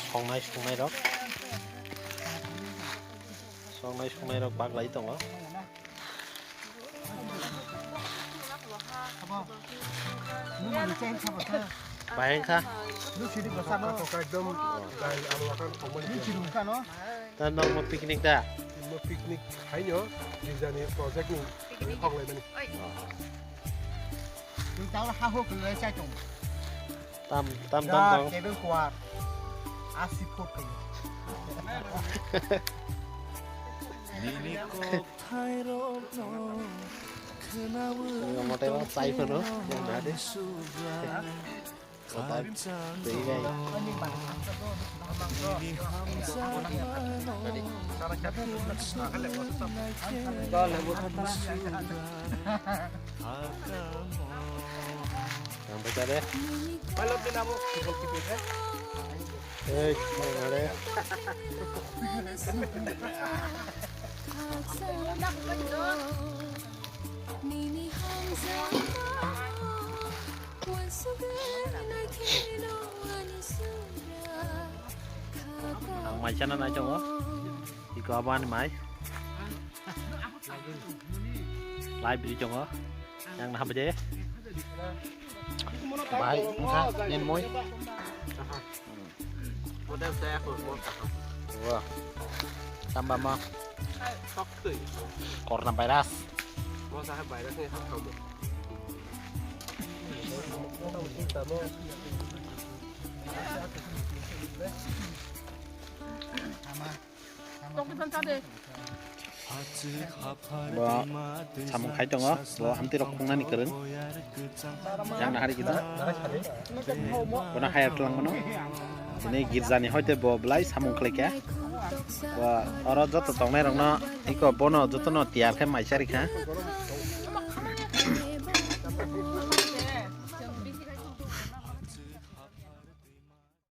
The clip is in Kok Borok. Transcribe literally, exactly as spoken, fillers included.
Songnai songnai rok. Songnai songnai rok baglai tongo. Bahai wngkha. Ekdom. Tan nokmo picnic da? Mo picnic haino, girjani project ni hok laimani. Twi tang ha ho kwlai chai tong. Tam tam tam tong. Table kuar. Asi foot kai. Nini kok thairok no khnawi. Motai bang chai phano yang dade. Kota tei gai. Yang baca deh. Eh, mana deh? Ang mai chana nai chongo. Iko abo ani mai. Live video chongo. Yang naha baje. Bai, wngkha, nen moi. Wah. Tamba ma. Corona virus. Bo samung khai tongo, bo hamtwi rok khungnani kwrwng. Yang nahari kita. Bono hire twlang mano. Ini girjani hoite bo belai samung khlai kha. Bo oro joto tongnai rokno iko bono jotono tiyar khe mai chari kha.